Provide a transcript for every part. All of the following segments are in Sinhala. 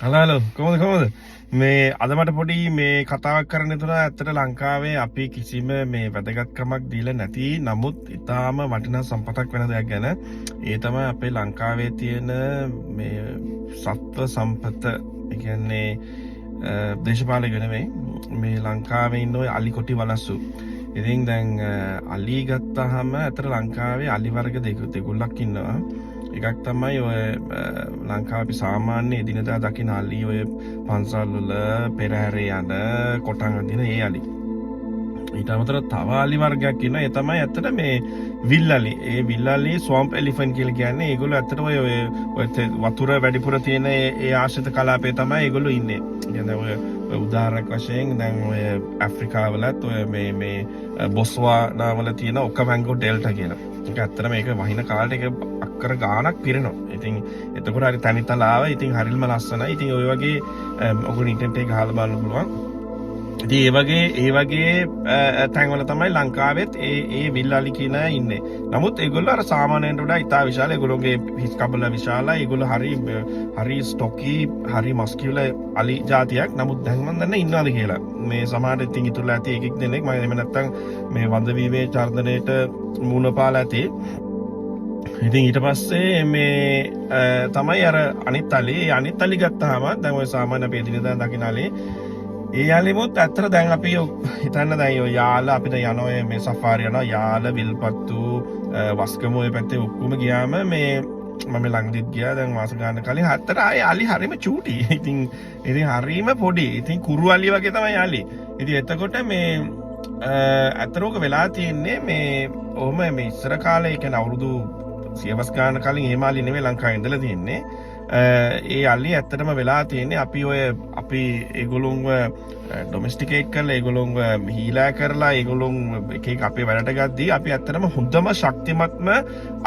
හලෝ හලෝ, කොහොමද කොහොමද? මේ අද මට පොඩි මේ කතාවක් කරන්න හිතුණා. ඇත්තට ලංකාවේ අපි කිසිම මේ වැදගත්කමක් දීලා නැති නමුත් ඉතාම වටිනා සම්පතක් වෙන දෙයක් ගැන. ඒ තමයි අපේ ලංකාවේ තියෙන මේ සත්ව සම්පත. ඒ කියන්නේ දේශපාලක නෙමෙයි, මේ ලංකාවේ ඉන්න ඔය අලි කොටි වලස්සු. ඉතින් දැන් අලි ගත්තාම ඇත්තට ලංකාවේ අලි වර්ග දෙක දෙගොල්ලක් ඉන්නවා. එකක් තමයි ඔය ලංකාවේ අපි සාමාන්‍ය එදිනෙදා දකින අලි, ඔය පන්සල් වල පෙරහැරේ යන කොටන් අදින ඒ අලි. ඊට අමතරව තව අලි වර්ගයක් ඉන්නවා. ඒ තමයි ඇත්තට මේ විල් අලි. ඒ විල් අලි, ස්වොම්ප් එලිෆන්ට් කියලා කියන්නේ. ඒගොල්ලෝ ඇත්තට ඔය ඔය ඔය වතුර වැඩිපුර තියෙන ඒ ආශ්‍රිත කලාපේ තමයි ඒගොල්ලෝ ඉන්නේ. ඒ කියන්නේ ඔය ඔය උදාහරණයක් වශයෙන් දැන් ඔය ඇෆ්‍රිකාවලත් ඔය මේ මේ බොස්වානා වල තියෙන ඔකවැංගෝ ඩෙල්ටා කියලා. ඒක ඇත්තටම ඒක වහින කාලේට ඒක අක්කර ගාණක් පිරෙනවා. ඉතින් එතකොට හරි තනිතලාව, ඉතින් හරිම ලස්සනයි. ඉතින් ඔය වගේ ඔයගොල්ලෝ ඉන්ටර්නෙට් එකේ ගහලා බලන්න පුළුවන්. ඉතින් ඒ වගේ තැන්වල තමයි ලංකාවෙත් ඒ ඒ විල් අලි කියන අය ඉන්නේ. නමුත් ඒගොල්ලෝ අර සාමාන්‍යයට වඩා ඉතා විශාල. ඒගොල්ලෝගේ හිස් කබල විශාලයි. ඒගොල්ලෝ හරි හරි ස්ටොකි, හරි මස්කියුලර් අලි ජාතියක්. නමුත් දැන් මන් දන්නේ ඉන්නවද කියලා. මේ සමහරට ඉතින් ඉතුරුලා ඇති එකෙක් දෙනෙක්. මම එහෙම නැත්තම් මේ වඳවීමේ චර්ධනයට මුණ පාලා ඇති. ඉතින් ඊට පස්සේ මේ තමයි අර අනිත් අලි. ඒ අනිත් අලි ගත්තාම දැන් ඔය සාමාන්‍ය අපි එදිනෙදා දකින අලි, ඒ අලිමුත් ඇත්තට දැන් අපි හිතන්න දැන් ඔය යාල අපිට යන ඔය මේ සෆාරි යනවා, යාල, විල්පත්තු, වස්ගම ඔය පැත්තේ ඔක්කොම ගියාම, මේ මම ළඟදිත් ගියා දැන් මාස ගානක කලින්, ඇත්තට ආයේ අලි හරිම චූටි. ඉතින් ඉතින් හරිම පොඩි. ඉතින් කුරු අලි වගේ තමයි අලි. ඉතින් එතකොට මේ ඇත්තට ඕක වෙලා තියෙන්නේ මේ ඔහොම මේ ඉස්සර කාලේ, ඒ කියන්නේ අවුරුදු සියවස් ගාන කලින් එහෙම අලි නෙමෙයි ලංකාවේ ඉඳලා තියෙන්නේ. ඒ අලි ඇත්තටම වෙලා තියෙන්නේ අපි ඔය අපි ඒගොල්ලොන්ව ඩොමෙස්ටිකේට් කරලා, ඒගොල්ලොන්ව හීලා කරලා, ඒගොල්ලොන් එක එක අපේ වැඩට ගද්දී අපි ඇත්තටම හොඳම ශක්තිමත්ම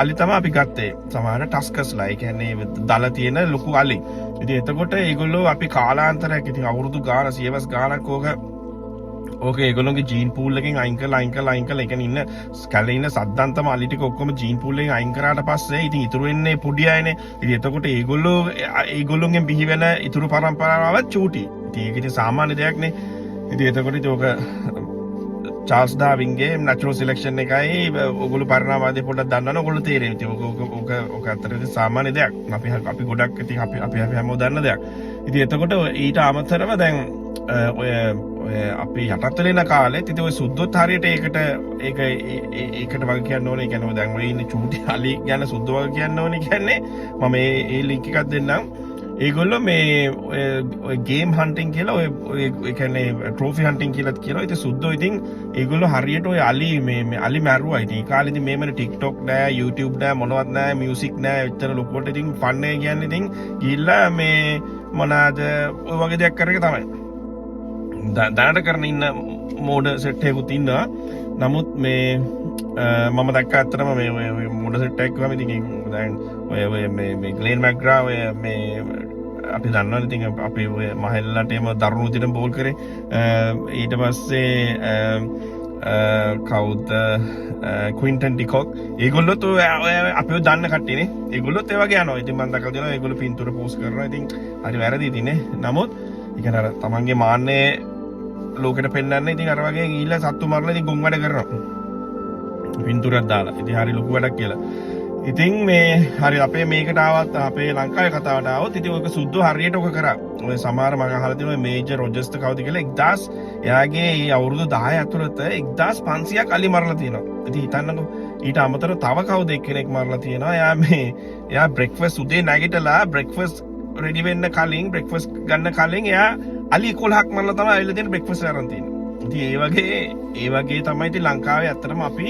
අලි තමයි අපි ගත්තේ. සමහර ටස්කස්ලා, ඒ කියන්නේ දල තියෙන ලොකු අලි. ඉතින් එතකොට ඒගොල්ලෝ අපි කාලාන්තරයක්, ඉතින් අවුරුදු ගාන සියවස් ගානක් ඕක ඕක ඒගොල්ලොන්ගේ ජීන් පූල් එකෙන් අයින් කරලා අයින් කරලා අයින් කරලා, ඒ කියන්නේ ඉන්න කැලේ ඉන්න සද්දන්තම අලි ටික ඔක්කොම ජීන් පූල් එකෙන් අයින් කරාට පස්සේ ඉතින් ඉතුරු වෙන්නේ පොඩි අයනේ. ඉතින් එතකොට ඒගොල්ලෝ ඒගොල්ලොන්ගෙන් බිහි වෙන ඉතුරු පරම්පරාවත් චූටි. ඉතින් ඒක ඉතින් සාමාන්‍ය දෙයක් නේ. ඉතින් එතකොට ඉතින් ඕක චාල්ස් ඩාවින්ගේ නැචරල් සිලෙක්ෂන් එකයි, ඔයගොල්ලෝ පරිණාමවාදී පොඩ්ඩක් දන්නවනේ, ඔයගොල්ලෝ තේරෙයි. ඉතින් ඕක ඕක ඕක ඕක ඇත්තට ඉතින් සාමාන්‍ය දෙයක්. අපි අපි ගොඩක් ඉතින් අපි අපි අපි හැමෝම දන්න දෙයක්. ඉතින් එතකොට ඊට අමතරව දැන් ඔය ඔය අපි යටත් වෙලා ඉන්න කාලෙත් ඉතින් ඔය සුද්දොත් හරියට ඒකට ඒක ඒකට වග කියන්න ඕනේ. ඒ කියන්නේ ඔය දැන් ඔය ඉන්න චූටි අලි ගැන සුද්දෝ වග කියන්න ඕනේ කියන්නේ මම මේ ඒ ලින්ක් එකක් දෙන්නම්. ඒගොල්ලෝ මේ ඔය ඔය ගේම් හන්ටින් කියලා, ඔය ඔය ඒ කියන්නේ ට්‍රෝෆි හන්ටින් කියලාත් කියනවා. ඉතින් සුද්දෝ ඉතින් ඒගොල්ලෝ හරියට ඔය අලි මේ මේ අලි මැරුවා. ඉතින් ඒ කාලේ ඉතින් මේ මන TikTok නෑ, YouTube නෑ, මොනවත් නෑ, මියුසික් නෑ. එච්චර ලොකුවට ඉතින් ෆන් එක කියන්නේ ඉතින් ගිහිල්ලා මේ මොනවාද ඔය වගේ දෙයක් කරන එක තමයි. දැනට කරන ඉන්න මෝඩ සෙට් එකකුත් ඉන්නවා. නමුත් මේ මම දැක්ක ඇත්තටම මේ ඔය ඔය මෝඩ සෙට් එකක් කිව්වම ඉතින් ඒ දැන් ඔය ඔය මේ මේ ග්ලේන් මැග්‍රා, ඔය මේ අපි දන්නවනේ ඉතින් අපි ඔය මහෙල්ලට එහෙම දරුණු විදිහට බෝල් කරේ. ඊට පස්සේ අ, අ, කවුද ක්වින්ටන් ඩිකොක්, ඒගොල්ලොත් ඔය ඔය අපිව දන්න කට්ටියනේ. ඒගොල්ලොත් ඒ වගේ යනවා. ඉතින් මම දැකලා තියෙනවා ඒගොල්ලෝ පින්තූර පෝස්ට් කරනවා. ඉතින් හරි වැරදි ඉතින් නේ. නමුත් ඒ කියන්නේ අර තමන්ගේ මාන්නය ලෝකෙට පෙන්වන්න ඉතින් අර වගේ ගිහිල්ලා සත්තු මරලා ඉතින් ගොන් වැඩ කරනවා. පින්තූරයක් දාලා. ඉතින් හරි ලොකු වැඩක් කියලා. ඉතින් මේ හරි අපේ මේකට ආවත්, අපේ ලංකාවේ කතාවට ආවොත්, ඉතින් ඔක සුද්දෝ හරියට ඔක කරා. ඔය සමහර මම අහලා තියෙනවා මේජර් රොජර්ස්ද කවුද කියලා, 1000 එයාගේ මේ අවුරුදු 10 ඇතුළත 1500ක් අලි මරලා තියෙනවා. ඉතින් හිතන්නකෝ, ඊට අමතරව තව කවුද එක්කෙනෙක් මරලා තියෙනවා. එයා මේ එයා බ්‍රෙක්ෆාස්ට් උදේ නැගිටලා බ්‍රෙක්ෆාස්ට් රෙඩි වෙන්න කලින්, බ්‍රෙක්ෆාස්ට් ගන්න කලින් එයා අලි 11ක් මරලා තමයි ඇවිල්ලා තියෙන බ්‍රෙක්ෆාස්ට් අරන් තියෙන්නේ. ඉතින් ඒ වගේ තමයි ඉතින් ලංකාවේ ඇත්තටම අපි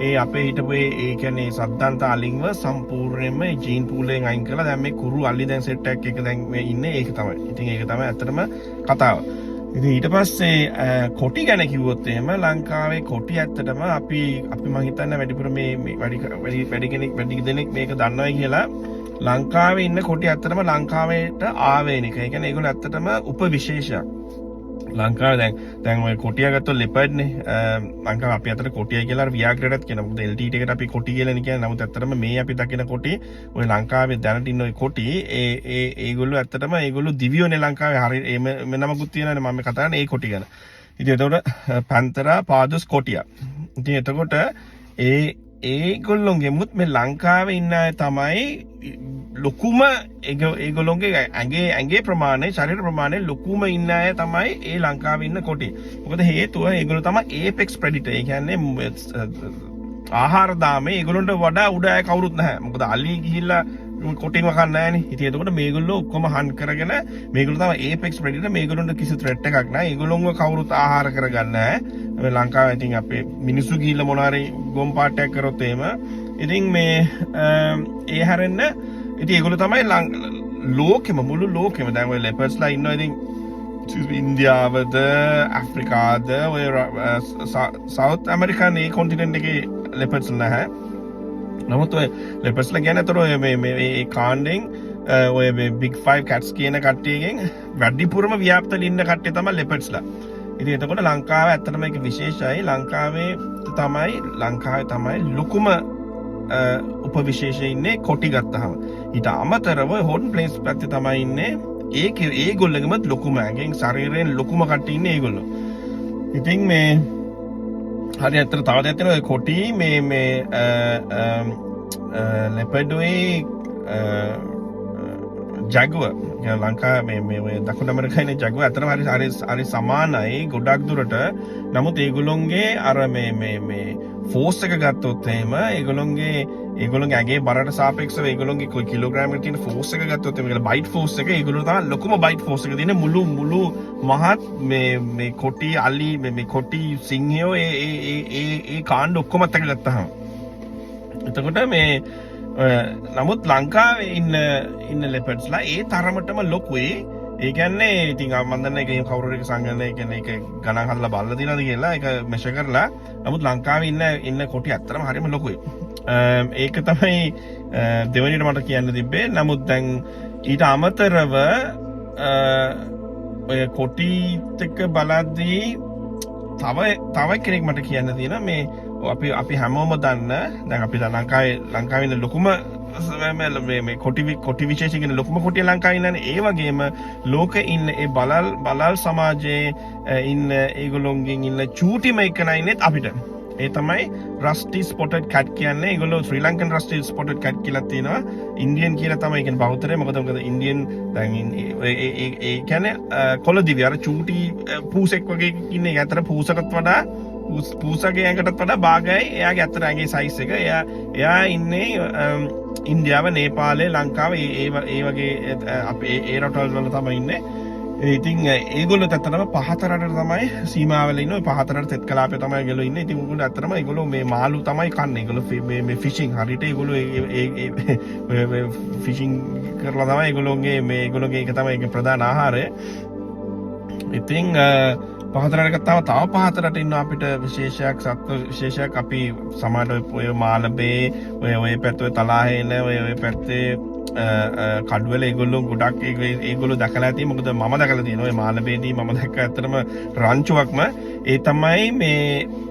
ඒ අපේ හිටපු ඒ ඒ කියන්නේ සද්දන්ත අලින්ව සම්පූර්ණයෙන්ම ඒ ජීන් පූල් එකෙන් අයින් කරලා දැන් මේ කුරු අලි දැන් සෙට් එකක් එක දැන් මේ ඉන්නේ ඒක තමයි. ඉතින් ඒක තමයි ඇත්තටම කතාව. ඉතින් ඊට පස්සේ කොටි ගැන කිව්වොත් එහෙම, ලංකාවේ කොටි ඇත්තටම අපි අපි මං හිතන්නේ වැඩිපුර මේ මේ වැඩි වැඩි වැඩි කෙනෙක් වැඩි දෙනෙක් මේක දන්නවයි කියලා. ලංකාවේ ඉන්න කොටි ඇත්තටම ලංකාවට ආවේනික. ඒ කියන්නේ ඒගොල්ලෝ ඇත්තටම උපවිශේෂයක්. ලංකාවේ දැන් දැන් ඔය කොටිය ගත්තොත් ලෙපර්ඩ් නේ. ලංකාවේ අපි අතර කොටිය කියලා අර ව්‍යාඝ්‍රයටත් කියනවා. මොකද LTT එකට අපි කොටි කියලානේ කියන්නේ. නමුත් ඇත්තටම මේ අපි දකින කොටි, ඔය ලංකාවේ දැනට ඉන්න ඔය කොටි, ඒ ඒ ඒගොල්ලෝ ඇත්තටම ඒගොල්ලෝ දිවියෝනේ ලංකාවේ. හරි, එහෙම නමකුත් තියෙනවානේ. මම මේ කතා කරන්නේ ඒ කොටි ගැන. ඉතින් එතකොට පැන්තරා පාදුස් කොටියා. ඉතින් එතකොට ඒ ඒගොල්ලොන්ගෙමුත් මේ ලංකාවේ ඉන්න අය තමයි ලොකුම, ඒගොල්ලොන්ගේ ඇඟේ ඇඟේ ප්‍රමාණය, ශරීර ප්‍රමාණය ලොකුම ඉන්න අය තමයි ඒ ලංකාවේ ඉන්න කොටි. මොකද හේතුව ඒගොල්ලෝ තමයි ඒපෙක්ස් ප්‍රෙඩිටර්. ඒ කියන්නේ ආහාර දාමේ ඒගොල්ලොන්ට වඩා උඩ අය කවුරුත් නැහැ. මොකද අලි ගිහිල්ලා කොටින්ව කන්නේ නැහනේ. ඉතින් එතකොට මේගොල්ලෝ ඔක්කොම හන්ට් කරගෙන මේගොල්ලෝ තමයි ඒපෙක්ස් ප්‍රෙඩිටර්. මේගොල්ලොන්ට කිසි ත්‍රෙට් එකක් නැහැ. ඒගොල්ලොන්ව කවුරුත් ආහාර කරගන්නේ නැහැ. මේ ලංකාවේ ඉතින් අපේ මිනිස්සු ගිහිල්ලා මොන හරි ගොම් පාටයක් කරොත් එහෙම ඉතින් මේ ඒ හැරෙන්න ඉතින් ඒගොල්ලෝ තමයි ලෝකෙම, මුළු ලෝකෙම දැන් ඔය ලෙපර්ඩ්ස්ලා ඉන්නවා. ඉතින් ඉන්දියාවද ඇෆ්‍රිකාද ඔය සවුත් ඇමරිකන් ඒ කොන්ටිනන්ට් එකේ ලෙපර්ඩ්ස් නැහැ. නමුත් ඔය ලෙපර්ඩ්ස්ලා කියන්නේ අතර ඔය මේ මේ ඒ කාණ්ඩෙන් ඔය මේ බිග් 5 කැට්ස් කියන කට්ටියගෙන් වැඩිපුරම ව්‍යාප්තව ඉන්න කට්ටිය තමයි ලෙපර්ඩ්ස්ලා. ඉතින් එතකොට ලංකාව ඇත්තටම ඒක විශේෂයි. ලංකාවේ තමයි ලොකුම උපවිශේෂය ඉන්නේ කොටි ගත්තහම. ඊට අමතරව හෝටන් ප්ලේන්ස් පැත්තේ තමයි ඉන්නේ. ඒකේ ඒගොල්ලගෙමත් ලොකුම ඇඟෙන් ශරීරයෙන් ලොකුම කට්ටිය ඉන්නේ ඒගොල්ලෝ. ඉතින් මේ හරි ඇත්තට තව දෙයක් තියෙනවා. ඔය කොටි මේ මේ ලෙපර්ඩුයි ජැගුවර් ලංකා මේ මේ ඔය දකුණු ඇමරිකාවේ ජැගුවර් ඇත්තටම හරි හරි හරි සමානයි ගොඩක් දුරට. නමුත් ඒගොල්ලොන්ගේ අර මේ මේ මේ ෆෝස් එක ගත්තොත් එහෙම ඒගොල්ලොන්ගේ ඒගොල්ලොන්ගේ ඇඟේ බරට සාපේක්ෂව ඒගොල්ලොන්ගේ කොයි කිලෝග්‍රෑම් එකට තියෙන ෆෝස් එක ගත්තොත් එහෙම කියලා බයිට් ෆෝස් එක, ඒගොල්ලෝ තමයි ලොකුම බයිට් ෆෝස් එක තියෙන මුළු මුළු මහත් මේ මේ කොටි අලි මේ මේ කොටි සිංහයෝ ඒ ඒ ඒ ඒ ඒ කාණ්ඩ ඔක්කොමත් එක ගත්තාම. එතකොට මේ නමුත් ලංකාවේ ඉන්න ඉන්න ලෙපර්ඩ්ස්ලා ඒ තරමටම ලොකුයි. ඒ කියන්නේ ඉතින් මම දන්නේ ඒක කවුරු හරි සංගණනය, ඒ කියන්නේ ඒක ගණන් හදලා බලලා තියෙනවද කියලා, ඒක මෙෂර් කරලා. නමුත් ලංකාවේ ඉන්න ඉන්න කොටි ඇත්තටම හරිම ලොකුයි. ඒක තමයි දෙවෙනියට මට කියන්න තිබ්බේ. නමුත් දැන් ඊට අමතරව ඔය කොටිත් එක්ක බලද්දී තව තව කෙනෙක් මට කියන්න තියෙනවා. මේ අපි අපි හැමෝම දන්න, දැන් අපි ලංකාවේ ලංකාවේ ඉන්න ලොකුම මේ මේ කොටි කොටි විශේෂ කියන ලොකුම කොටිය ලංකාවේ ඉන්නනේ. ඒ වගේම ලෝකෙ ඉන්න ඒ බළල් බළල් සමාජයේ ඉන්න ඒගොල්ලොන්ගෙන් ඉන්න චූටිම එකනා ඉන්නෙත් අපිට. ඒ තමයි රස්ටි ස්පොටඩ් කැට් කියන්නේ. ඒගොල්ලෝ ශ්‍රී ලංකන් රස්ටි ස්පොටඩ් කැට් කියලා තියෙනවා. ඉන්දියන් කියලා තමයි ඒ කියන්නේ බහුතරය. මොකද මොකද ඉන්දියන් දැන් ඒ ඒ ඒ කියන්නේ කොළ දිවි අර චූටි පූසෙක් වගේ ඉන්නේ. ඒ අතර පූසටත් වඩා පූසගේ ඇඟටත් වඩා භාගයයි එයාගේ අතර ඇඟේ සයිස් එක. එයා එයා ඉන්නේ ඉන්දියාව, නේපාලය, ලංකාව ඒ ඒ ඒ වගේ අපේ ඒ රටවල් වල තමයි ඉන්නේ. ඉතින් ඒගොල්ලෝ ඇත්තටම පහත රටට තමයි සීමාවල ඉන්නේ. ඔය පහත රට තෙත් කලාපේ තමයි ඒගොල්ලෝ ඉන්නේ. ඉතින් ඒගොල්ලෝ ඇත්තටම ඒගොල්ලෝ මේ මාළු තමයි කන්නේ. ඒගොල්ලෝ මේ මේ ෆිෂින් හරියට ඒගොල්ලෝ ඒ ඒ ඒ ෆිෂින් කරලා තමයි ඒගොල්ලෝගේ මේ ඒගොල්ලෝගේ ඒක තමයි ඒකේ ප්‍රධාන ආහාරය. ඉතින් පහත රට ගත්තාම තව පහත රට ඉන්න අපිට විශේෂයක්, සත්ව විශේෂයක්. අපි සමහරට ඔය මාළඹේ ඔය ඔය පැත්තේ, ඔය තලාහේන ඔය ඔය පැත්තේ කඩුවල ඒගොල්ලෝ ගොඩක් ඒගොල්ලෝ දැකලා ඇති. මොකද මම දැකලා තියෙනවා. ඔය මාළඹේදී මම දැක්ක ඇත්තටම රංචුවක්ම. ඒ තමයි මේ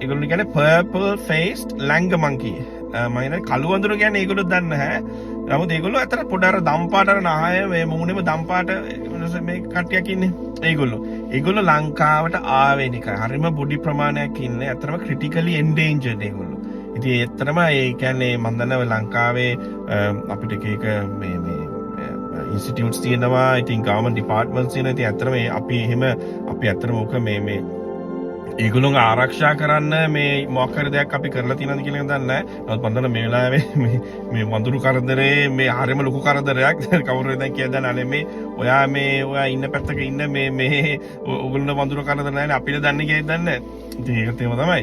ඒගොල්ලෝ කියන්නේ purple faced langur monkey. මම හිතන්නේ කළු වඳුර කියන්නේ ඒගොල්ලෝ දන්නේ නැහැ. නමුත් ඒගොල්ලෝ ඇත්තට පොඩ අර දම් පාට, අර නහය මේ මූණෙම දම් පාට මේ කට්ටියක් ඉන්නේ. ඒගොල්ලෝ ඒගොල්ලෝ ලංකාවට ආවේනිකයි. හරිම පොඩි ප්‍රමාණයක් ඉන්නේ. ඇත්තටම ක්‍රිටිකලි එන්ඩේන්ජර්ඩ් ඒගොල්ලෝ. ඉතින් ඇත්තටම ඒ කියන්නේ මම දන්නවා ලංකාවේ අපිට එක එක මේ මේ ඉන්ස්ටිටියුට්ස් තියෙනවා. ඉතින් ගවර්න්මන්ට් ඩිපාර්ට්මන්ට්ස් තියෙනවා. ඉතින් ඇත්තටම අපි එහෙම අපි ඇත්තටම ඕක මේ මේ ඒගොල්ලොන් ආරක්ෂා කරන්න මේ මොකක් හරි දෙයක් අපි කරලා තියෙනවද කියලා දන්නේ නැහැ. නමුත් මම දන්නවා මේ වෙලාවේ මේ මේ වඳුරු කරදරේ මේ හරිම ලොකු කරදරයක්. කවුරු හරි දැන් කියලා දැන් අනේ මේ ඔයා මේ ඔයා ඉන්න පැත්තක ඉන්න මේ මේ ඔයගොල්ලෝ වඳුරු කරදර නැහැ නේ අපිට දන්නේ කියලා දන්නේ නැහැ. ඉතින් ඒකත් එහෙම තමයි.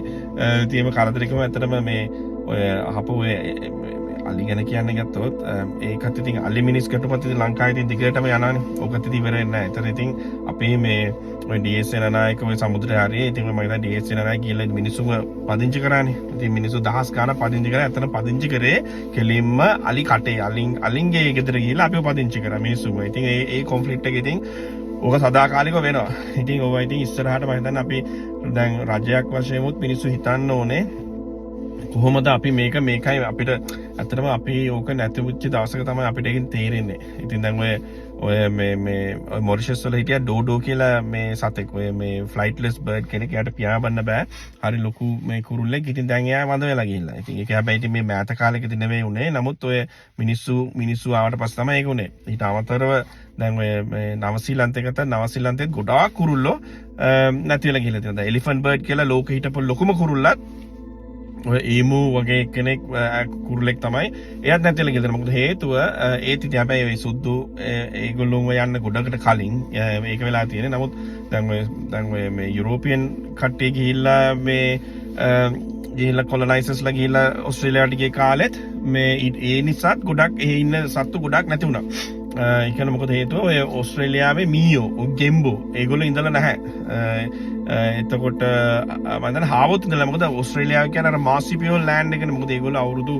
ඉතින් එහෙම කරදරේකම ඇත්තටම මේ ඔය අහපු ඔය අලි ගැන කියන්න ගත්තොත් ඒකත් ඉතින් අලි මිනිස් ගැටුමත් ඉතින් ලංකාවේ ඉතින් දිගටම යනවනේ. ඕකත් ඉතින් ඉවර වෙන්නේ නැහැ. ඒතර ඉතින් අපි මේ ඔය ඩී.එස්. සේනානායක ඔය සමුද්‍රය හරියේ ඉතින් මම හිතන්නේ ඩී.එස්. සේනානායක ගිහලා මිනිස්සුව පදිංචි කරානේ. ඉතින් මිනිස්සු දහස් ගාණක් පදිංචි කරා. ඇත්තටම පදිංචි කරේ කෙලින්ම අලි කටේ අලින් අලින්ගේ ගෙදර ගිහලා අපිව පදිංචි කරා මිනිස්සුව. ඉතින් ඒ ඒ කොන්ෆ්ලික්ට් එක ඉතින් ඕක සදාකාලිකව වෙනවා. ඉතින් ඕවා ඉතින් ඉස්සරහට මම හිතන්නේ අපි දැන් රජයක් වශයෙන් උත් මිනිස්සු හිතන්න ඕනේ කොහොමද අපි මේක, මේකයි අපිට ඇත්තටම අපි ඕක නැති වෙච්ච දවසක තමයි අපිට ඒකෙන් තේරෙන්නේ. ඉතින් දැන් ඔය ඔය මේ මේ ඔය මොරිෂස් වල හිටියා ඩෝඩෝ කියලා මේ සතෙක්. ඔය මේ ෆ්ලයිට්ලෙස් බර්ඩ් කෙනෙක්. එයාට පියාඹන්න බෑ. හරි ලොකු මේ කුරුල්ලෙක්. ඉතින් දැන් එයා වඳ වෙලා ගිහිල්ලා. ඉතින් ඒක හැබැයි ඉතින් මේ මෑත කාලෙකදී නෙවෙයි උනේ. නමුත් ඔය මිනිස්සු මිනිස්සු ආවට පස්සේ තමයි ඒක උනේ. ඊට අමතරව දැන් ඔය මේ නවසීලන්තේ ගත්තා, නවසීලන්තෙත් ගොඩාක් කුරුල්ලෝ නැති වෙලා ගිහිල්ලා තියෙනවා. දැන් එලිෆන්ට් බර්ඩ් කියලා ලෝකෙ හිටපු ලොකුම කුරුල්ලත් ඔය ඊමු වගේ කෙනෙක් කුරුල්ලෙක් තමයි, එයත් නැති වෙලා ගිහිල්ලා. මොකද හේතුව ඒත් ඉතින් හැබැයි ඔය සුද්දු ඒගොල්ලොන්ව යන්න ගොඩකට කලින් ඒක වෙලා තියෙන්නේ. නමුත් දැන් ඔය මේ යුරෝපියන් කට්ටිය ගිහිල්ලා මේ ගිහිල්ලා කොලොනයිසර්ස්ලා ගිහිල්ලා ඔස්ට්‍රේලියාවට ගිය කාලෙත් මේ ඒ නිසාත් ගොඩක් එහෙ ඉන්න සත්තු ගොඩක් නැති වුණා. ඒ කියන්නේ මොකද හේතුව ඔය ඕස්ට්‍රේලියාවේ මීයෝ, ඔය ගෙම්බෝ ඒගොල්ලෝ ඉඳලා නැහැ. අ, අ, එතකොට මම හිතන්නේ හාවොත් ඉඳලා, මොකද ඕස්ට්‍රේලියාව කියන්නේ අර මාර්සිපියල් ලෑන්ඩ් එකනේ. මොකද ඒගොල්ලෝ අවුරුදු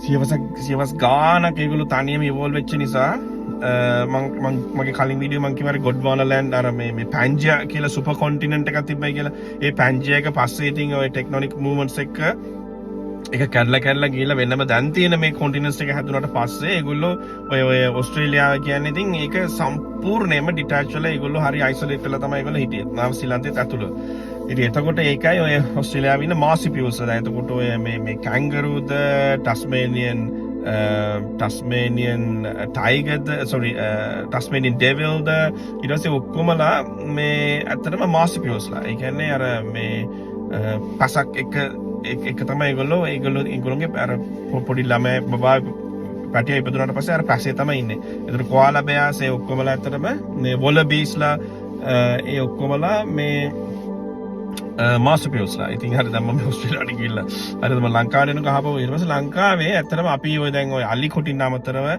සියවසක් සියවස් ගානක් ඒගොල්ලෝ තනියම ඉවෝල්ව් වෙච්ච නිසා මං මං මගේ කලින් වීඩියෝ මං කිව්වා ගොඩ්වානා ලෑන්ඩ් අර මේ මේ පැන්ජියා කියලා සුපර් කොන්ටිනන්ට් එකක් තිබ්බයි කියලා. ඒ පැන්ජියා එක පස්සේ ඉතින් ඔය ටෙක්ටොනික් මූව්මන්ට්ස් එක්ක ඒක කැඩලා කැඩලා ගිහිල්ලා වෙනම දැන් තියෙන මේ කොන්ටිනන්ට්ස් එක හැදුනට පස්සේ ඒගොල්ලෝ ඔය ඔය ඕස්ට්‍රේලියාව කියන්නේ ඉතින් ඒක සම්පූර්ණයෙන්ම ඩිටැච් වෙලා ඒගොල්ලෝ හරි අයිසොලේට් වෙලා තමයි ඒගොල්ලෝ හිටියේ. නවසීලන්තෙත් ඇතුළු. ඉතින් එතකොට ඒකයි ඔය ඕස්ට්‍රේලියාවේ ඉන්න මාර්සිපියල්ස්. දැන් එතකොට ඔය මේ මේ කැංගරුද, ටස්මේනියන් ටස්මේනියන් ටයිගර්ද, සෝරි, ටස්මේනියන් ඩෙවිල්ද, ඊට පස්සේ ඔක්කොමලා මේ ඇත්තටම මාර්සිපියල්ස්ලා. ඒ කියන්නේ අර මේ පසක් එක එක එක තමයි ඒගොල්ලෝ ඒගොල්ලෝ ඒගොල්ලෝගේ අර පොඩි ළමයි බබා පැටියා ඉපදුනාට පස්සේ අර පැසේ තමයි ඉන්නේ. ඒතර කොઆලා බෙයාස් ඒ ඔක්කොමලා ඇත්තටම මේ වොලබීස්ලා ඒ ඔක්කොමලා මේ මාර්සුපියල්ස්ලා. ඉතින් හරි, දැන් මම ඕස්ට්‍රේලියාවට ගිහිල්ලා හරි මම ලංකාවට එනකොට අහපුවා. ඊට පස්සේ ලංකාවේ ඇත්තටම අපි ඔය දැන් ඔය අලි කොටින් අමතරව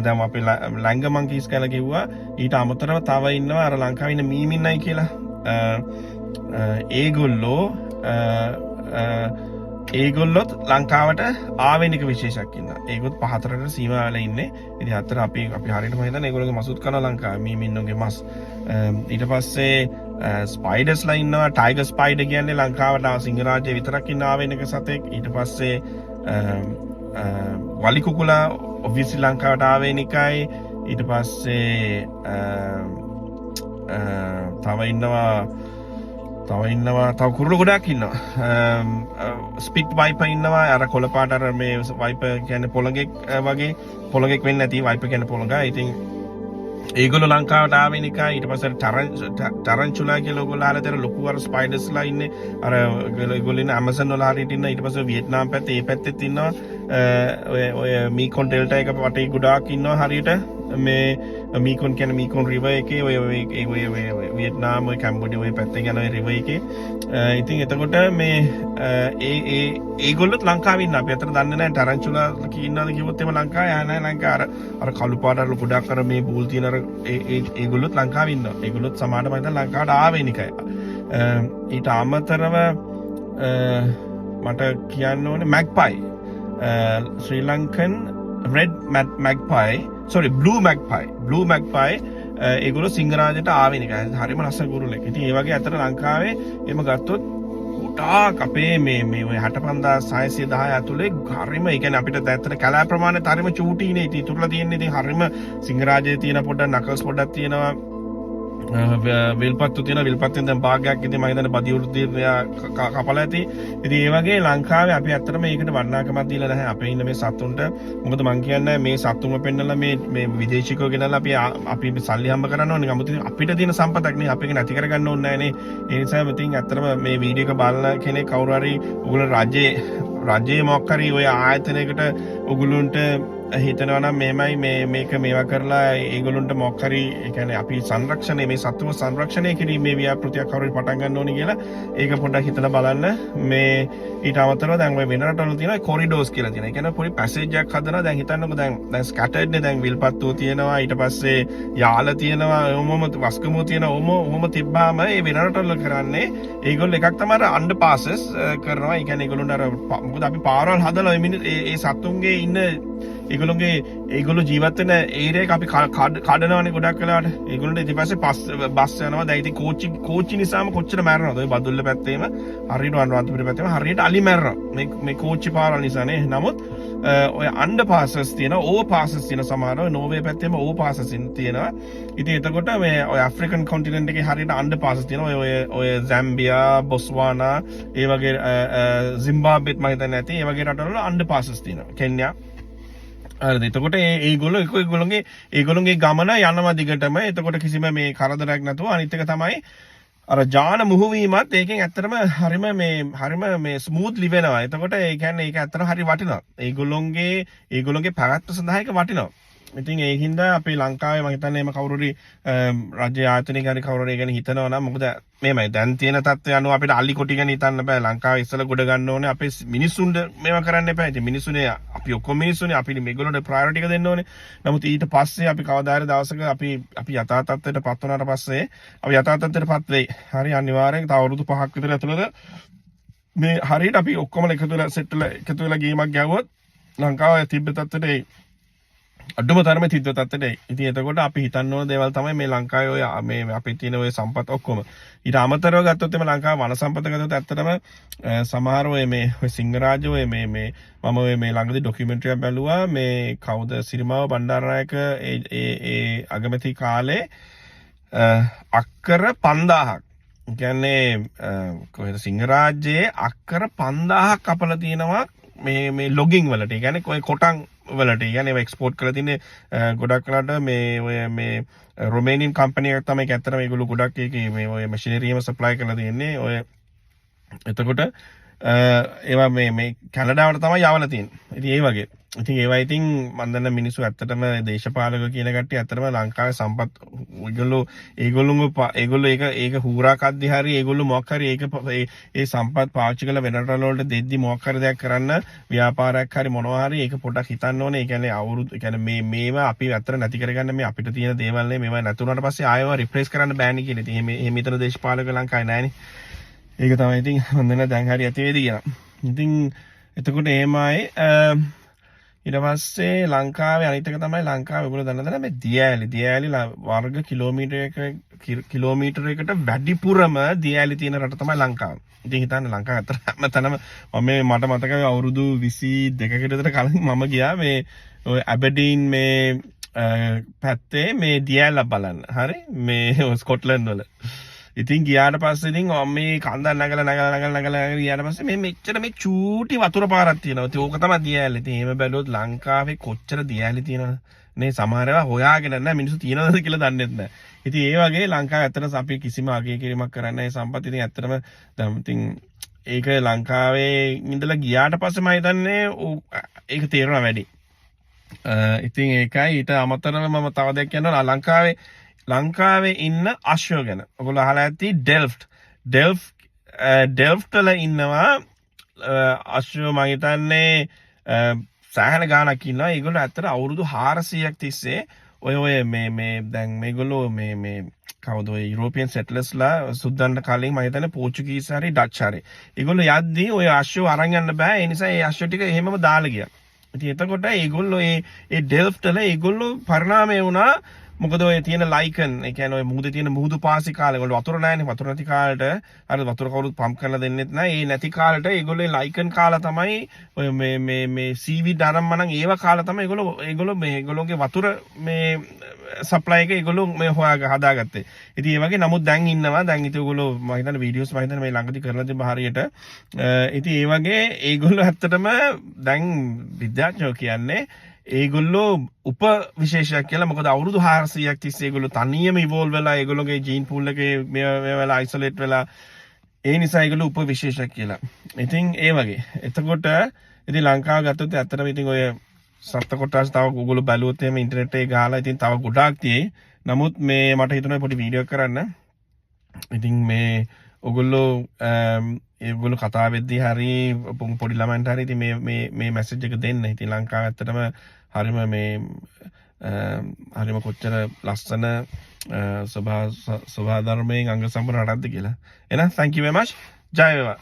දැන් අපි ලැංගර් මංකීස් කියලා කිව්වා. ඊට අමතරව තව ඉන්නවා අර ලංකාවේ ඉන්න මීමින්නයි කියලා. අ, අ, ඒගොල්ලෝ අ, අ, ඒගොල්ලොත් ලංකාවට ආවේනික විශේෂයක් ඉන්නවා. ඒගොල්ලොත් පහතරට සීමා වෙලා ඉන්නේ. ඉතින් අතර අපි අපි හරියටම හිතන්නේ ඒගොල්ලෝගේ මසුත් කන ලංකාවේ මීමින්නෝගේ මස්. ඊට පස්සේ ස්පයිඩර්ස්ලා ඉන්නවා. ටයිගර් ස්පයිඩර් කියන්නේ ලංකාවට ආව සිංහරාජයේ විතරක් ඉන්න ආවේනික සතෙක්. ඊට පස්සේ අ, අ, වලි කුකුලා ඔබ්වියස්ලි ලංකාවට ආවේනිකයි. ඊට පස්සේ අ, අ, තව ඉන්නවා තව ඉන්නවා තව කුරුළු ගොඩක් ඉන්නවා. ස්පිට් වයිපර් ඉන්නවා. අර කොළ පාට අර මේ වයිපර් කියන්නේ පොළඟෙක් වගේ, පොළඟෙක් වෙන්නේ නැති, වයිපර් කියන්නේ පොළඟා. ඉතින් ඒගොල්ලෝ ලංකාවට ආවේනිකයි. ඊට පස්සේ ටරන්චුලා කියලා ඔයගොල්ලෝ අහලා තියෙන ලොකු අර ස්පයිඩර්ස්ලා ඉන්නේ. අර ඒගොල්ලෝ ඉන්නේ ඇමසන් වල හරියට ඉන්න. ඊට පස්සේ වියට්නාම් පැත්තේ ඒ පැත්තෙත් ඉන්නවා. ඔය ඔය මීකොන් ඩෙල්ටා එක වටේ ගොඩාක් ඉන්නවා හරියට. මේ මීකොන් කියන්නේ මීකොන් රිවර් එකේ ඔය ඔය ඒ ඔය ඔය ඔය වියට්නාම්, ඔය කැම්බෝඩියා ඔය පැත්තේ යන ඔය රිවර් එකේ. ඉතින් එතකොට මේ ඒ ඒ ඒගොල්ලොත් ලංකාවේ ඉන්න. අපි අතර දන්නේ නැහැ ටරන්චුලා ඉන්නවද කිව්වොත් එහෙම ලංකාවේ ආ නෑ. ලංකාවේ අර අර කළු පාට අර ගොඩක් අර මේ බූල් තියෙන අර ඒ ඒ ඒගොල්ලොත් ලංකාවේ ඉන්නවා. ඒගොල්ලොත් සමහරට මම හිතන්නේ ලංකාවට ආවේනිකයි. ඊට අමතරව මට කියන්න ඕනේ මැග්පයි, ශ්‍රී Lankan red magpie, sorry, blue magpie, blue magpie ඒගොල්ලෝ සිංහරාජයට ආවේනිකයි. හරිම ලස්සන කුරුල්ලෙක්. ඉතින් ඒ වගේ අතර ලංකාවේ එහෙම ගත්තොත් ගොඩාක් අපේ මේ මේ ඔය 65,610 ඇතුලේ හරිම, ඒ කියන්නේ අපිට ඇත්තට කැලෑ ප්‍රමාණයත් හරිම චූටිනේ. ඉතින් ඉතුරුලා තියෙන්නේ ඉතින් හරිම සිංහරාජයේ තියෙන පොඩ්ඩක් නකල්ස් පොඩ්ඩක් තියෙනවා, විල්පත්තු තියෙනවා. විල්පත්තුෙන් දැන් භාගයක් ඉතින් මම හිතන්නේ බදියුරු කපලා ඇති. ඉතින් ඒ වගේ ලංකාවේ අපි ඇත්තටම ඒකට වටිනාකමක් දීලා නැහැ අපේ ඉන්න මේ සතුන්ට. මොකද මං කියන්නේ මේ සතුන්ව පෙන්නලා මේ මේ විදේශිකයෝ ගෙනල්ලා අපි අපි මේ සල්ලි හම්බ කරන්න ඕනේ. නමුත් ඉතින් අපිට තියෙන සම්පතක් නේ, අපි ඒක නැති කරගන්න ඕනේ නෑනේ. ඒ නිසා ඉතින් ඇත්තටම මේ වීඩියෝ එක බලන කෙනෙක් කවුරු හරි ඔයගොල්ලෝ රජයේ රජයේ මොකක් හරි ඔය ආයතනයකට ඔගොල්ලන්ට හිතනවා නම් මෙහෙමයි මේ මේක මේවා කරලා ඒගොල්ලන්ට මොකක් හරි, ඒ කියන්නේ අපි සංරක්ෂණය මේ සත්වව සංරක්ෂණය කිරීමේ ව්‍යාපෘතියක් කවුරු හරි පටන් ගන්න ඕනේ කියලා ඒක පොඩ්ඩක් හිතලා බලන්න. මේ ඊට අමතරව දැන් ඔය වෙන රටවල තියෙනවා කොරිඩෝස් කියලා තියෙනවා. ඒ කියන්නේ පොඩි පැසේජ් එකක් හදනවා. දැන් හිතන්නකෝ, දැන් දැන් ස්කැටර්ඩ් නේ. දැන් විල්පත්තුව තියෙනවා, ඊට පස්සේ යාල තියෙනවා, ඔහොම වස්ගමුව තියෙනවා. ඔහොම ඔහොම තිබ්බාම ඒ වෙන රටවල කරන්නේ ඒගොල්ලෝ එකක් තමයි අර අන්ඩර් පාසස් කරනවා. ඒ කියන්නේ ඒගොල්ලන්ට අර මොකද අපි පාරවල් හදලා ඔය ඒ ඒ සතුන්ගේ ඉන්න ඒගොල්ලොන්ගේ ඒගොල්ලෝ ජීවත් වෙන ඒරියා එක අපි කඩනවනේ ගොඩක් වෙලාවට. ඒගොල්ලන්ට ඊට පස්සේ පස් බස් යනවා. දැන් ඉතින් කෝච්චි කෝච්චි නිසාම කොච්චර මැරෙනවද? ඔය බදුල්ල පැත්තේම හරියට, අනුරාධපුර පැත්තේම හරියට අලි මැරෙනවා. මේ මේ කෝච්චි පාරවල් නිසානේ. නමුත් ඔය අන්ඩර් පාසස් තියෙනවා, ඕවර් පාසස් තියෙන සමහර ඔය නෝර්වේ පැත්තේම ඕවර් පාසස් තියෙනවා. ඉතින් එතකොට මේ ඔය ඇෆ්‍රිකන් කොන්ටිනන්ට් එකේ හරියට අන්ඩර් පාසස් තියෙනවා. ඔය ඔය ඔය සැම්බියා, බොස්වානා, ඒ වගේ සිම්බාබ්වෙත් මම හිතන්නේ නැති. ඒ වගේ රටවල අන්ඩර් පාසස් තියෙනවා. කෙන්යා. හරිද? එතකොට ඒ ඒගොල්ලෝ එක ඒගොල්ලෝගේ ඒගොල්ලෝගේ ගමන යනවා දිගටම. එතකොට කිසිම මේ කරදරයක් නැතුව. අනිත් එක තමයි අර ජාන මුහුවීමත් ඒකෙන් ඇත්තටම හරිම මේ ස්මූත්ලි වෙනවා. එතකොට ඒ කියන්නේ ඒක ඇත්තටම හරි වටිනවා. ඒගොල්ලොන්ගේ ඒගොල්ලොන්ගේ පැවැත්ම සඳහා ඒක වටිනවා. ඉතින් ඒ හින්දා අපේ ලංකාවේ මම හිතන්නේ එහෙම කවුරු හරි රාජ්‍ය ආයතනයක හරි කවුරු හරි ඒ ගැන හිතනවා නම්, මොකද මේමයි දැන් තියෙන තත්ත්වය අනුව අපිට අලි කොටි ගැන හිතන්න බෑ. ලංකාවේ ඉස්සෙල්ලා ගොඩ ගන්න ඕනේ. අපේ මිනිස්සුන්ට මේවා කරන්න එපා. ඉතින් මිනිස්සුනේ, අපි ඔක්කොම මිනිස්සුනේ. අපි මේගොල්ලන්ට ප්‍රයොරිටි එක දෙන්න ඕනේ. නමුත් ඊට පස්සේ අපි කවදා හරි දවසක අපි අපි යථා තත්ත්වයට පත් වුණාට පස්සේ, අපි යථා තත්ත්වයට පත් වෙයි. හරි, අනිවාර්යෙන් තව අවුරුදු 5ක් විතර ඇතුළත මේ හරියට අපි ඔක්කොම එකතු වෙලා, සෙට් වෙලා, එකතු වෙලා ගේමක් ගැහුවොත් ලංකාව තිබ්බ තත්ත්වයට එයි. අඩුම තරමේ තිබ්බ තත්ත්වයට එයි. ඉතින් එතකොට අපි හිතන්න ඕන දේවල් තමයි මේ ලංකාවේ ඔය මේ අපේ තියෙන ඔය සම්පත් ඔක්කොම. ඊට අමතරව ගත්තොත් එimhe ලංකාවේ වන සම්පත ගත්තොත් ඇත්තටම සමහර ඔය මේ ඔය සිංහරාජ ඔය මේ මේ මම ඔය මේ ළඟදී ඩොකියුමන්ටරි එකක් බැලුවා. මේ කවුද, සිරිමාව බණ්ඩාරනායක ඒ ඒ ඒ අගමැති කාලේ අක්කර 5000ක්, කියන්නේ කොහෙද, සිංහරාජයේ අක්කර 5000ක් කපලා තියෙනවා මේ මේ ලොගින් වලට. ඒ කියන්නේ ඔය කොටන් වලට. ඒ කියන්නේ ඒවා එක්ස්පෝර්ට් කරලා තින්නේ ගොඩක් වෙලාට මේ ඔය මේ රොමේනියන් කම්පැනි එකක් තමයි. ඒක ඇත්තටම ඒගොල්ලෝ ගොඩක් ඒකේ මේ ඔය මැෂිනරි එහෙම සප්ලයි කරලා තියෙන්නේ. ඔය එතකොට ඒවා මේ මේ කැනඩාවට තමයි යවලා තියෙන්නේ. ඉතින් ඒ වගේ. ඉතින් ඒවා ඉතින් මන් දන්න මිනිස්සු ඇත්තටම දේශපාලකයෝ කියන කට්ටිය ඇත්තටම ලංකාවේ සම්පත් ඒගොල්ලෝ ඒගොල්ලොන්ව ඒගොල්ලෝ ඒක ඒක හූරා කද්දි හරි ඒගොල්ලෝ මොකක් හරි ඒක ඒ ඒ සම්පත් පාවිච්චි කරලා වෙන රටවල් වලට දෙද්දි මොකක් හරි දෙයක් කරන්න, ව්‍යාපාරයක් හරි මොනවා හරි, ඒක පොඩ්ඩක් හිතන්න ඕනේ. ඒ කියන්නේ අවුරුදු, ඒ කියන්නේ මේ මේවා අපි ඇත්තට නැති කරගන්න මේ අපිට තියෙන දේවල් නේ. මේවා නැති වුණාට පස්සේ ආයෙව රිප්ලේස් කරන්න බෑනේ කියලා. ඉතින් එහෙම එහෙම හිතන දේශපාලකයෝ ලංකාවේ නෑනේ. ඒක තමයි ඉතින් මන් දන්නේ දැන් හරි ඇති වේද කියලා. ඉතින් එතකොට එහෙමයි. ඊට පස්සේ ලංකාවේ අනිත් එක තමයි ලංකාවේ ඔයගොල්ලෝ දන්නවද මේ දියඇලි දියඇලි වර්ග කිලෝමීටරයකට වැඩිපුරම දියඇලි තියෙන රට තමයි ලංකාව. ඉතින් හිතන්න ලංකාව ඇත්තට හැමතැනම. මම මේ මට මතකයි අවුරුදු 22කට විතර කලින් මම ගියා මේ ඔය ඇබර්ඩීන් මේ පැත්තේ මේ දියඇල්ල බලන්න. හරි, මේ ඔය ස්කොට්ලන්ඩ් වල. ඉතින් ගියාට පස්සේ ඉතින් මම මේ කන්දක් නගලා නගලා නගලා නගලා නගලා ගියාට පස්සේ මේ මෙච්චර මේ චූටි වතුර පාරක් තියෙනවා. ඉතින් ඕක තමයි දියඇල්ල. ඉතින් එහෙම බැලුවොත් ලංකාවේ කොච්චර දියඇලි තියෙනවද? නේ, සමහර ඒවා හොයාගෙන නැහැ, මිනිස්සු තියෙනවද කියලා දන්නෙත් නැහැ. ඉතින් ඒ වගේ ලංකාවේ ඇත්තටම අපි කිසිම අගය කිරීමක් කරන්නේ නැහැ සම්පත්. ඉතින් ඇත්තටම දැන් ඉතින් ඒක ලංකාවේ ඉඳලා ගියාට පස්සේ මම හිතන්නේ ඒක තේරෙනවා වැඩි. ඉතින් ඒකයි. ඊට අමතරව මම තව දෙයක් කියනවා ලංකාවේ ලංකාවේ ඉන්න අශ්වයෝ ගැන. ඔයගොල්ලෝ අහලා ඇති ඩෙල්ෆ්ට් ඩෙල්ෆ් ඩෙල්ෆ්ට් වල ඉන්නවා අශ්වයෝ මං හිතන්නේ සෑහෙන ගාණක් ඉන්නවා. ඒගොල්ලෝ ඇත්තට අවුරුදු 400ක් තිස්සේ ඔය ඔය මේ මේ දැන් මේගොල්ලෝ මේ මේ කවුද, ඔය යුරෝපියන් සෙට්ලර්ස්ලා සුද්දන්ට කලින් මං හිතන්නේ පෝර්චුගීස් හරි ඩච් හරි. ඒගොල්ලෝ යද්දී ඔය අශ්වයෝ අරන් යන්න බෑ. ඒ නිසා ඒ අශ්වයෝ ටික එහෙමම දාලා ගියා. ඉතින් එතකොට ඒගොල්ලෝ ඒ ඒ ඩෙල්ෆ්ට් වල ඒගොල්ලෝ පරිණාමය වුණා. මොකද ඔය තියෙන ලයිකන්, ඒ කියන්නේ ඔය මුහුදේ තියෙන මුහුදු පාසි කාලේ ඒගොල්ලෝ වතුර නැහැනේ. වතුර නැති කාලෙට අර වතුර කවුරුත් පම්ප් කරලා දෙන්නෙත් නැහැ. ඒ නැති කාලෙට ඒගොල්ලෝ ඒ ලයිකන් කාලා තමයි, ඔය මේ මේ මේ සීවීඩ් අරන් මනන් ඒව කාලා තමයි ඒගොල්ලෝ ඒගොල්ලෝ මේ ඒගොල්ලෝගේ වතුර මේ සප්ලයි එක ඒගොල්ලෝ මේ හොයා හදාගත්තේ. ඉතින් ඒ වගේ. නමුත් දැන් ඉන්නවා. දැන් ඉතින් ඒගොල්ලෝ මම හිතන්නේ වීඩියෝස් මම හිතන්නේ මේ ළඟදී කරලා තිබ්බ හරියට. ඉතින් ඒ වගේ ඒගොල්ලෝ ඇත්තටම දැන් විද්‍යාඥයෝ කියන්නේ ඒගොල්ලෝ උප විශේෂයක් කියලා. මොකද අවුරුදු 400ක් තිස්සේ ඒගොල්ලෝ තනියම ඉවෝල්ව් වෙලා, ඒගොල්ලෝගේ ජීන් පූල් එකේ මේ මේ වෙලා අයිසොලේට් වෙලා, ඒ නිසා ඒගොල්ලෝ උප විශේෂයක් කියලා. ඉතින් ඒ වගේ. එතකොට ඉතින් ලංකාව ගත්තොත් ඇත්තටම ඉතින් ඔය සත්ත්ව කොටස් තව ඔයගොල්ලෝ බැලුවොත් එහෙම ඉන්ටර්නෙට් එකේ ගහලා ඉතින් තව ගොඩාක් තියෙයි. නමුත් මේ මට හිතුණා පොඩි වීඩියෝ එකක් කරන්න. ඉතින් මේ ඔගොල්ලෝ ඒගොල්ලෝ කතා වෙද්දී හරි පොඩි ළමයින්ට හරි ඉතින් මේ මේ මේ මැසේජ් එක දෙන්න. ඉතින් ලංකාව ඇත්තටම හරිම මේ හරිම කොච්චර ලස්සන ස්වභා ධර්මයෙන් අංග සම්පූර්ණ රටක්ද කියලා. එහෙනම් thank you very much. ජය වේවා.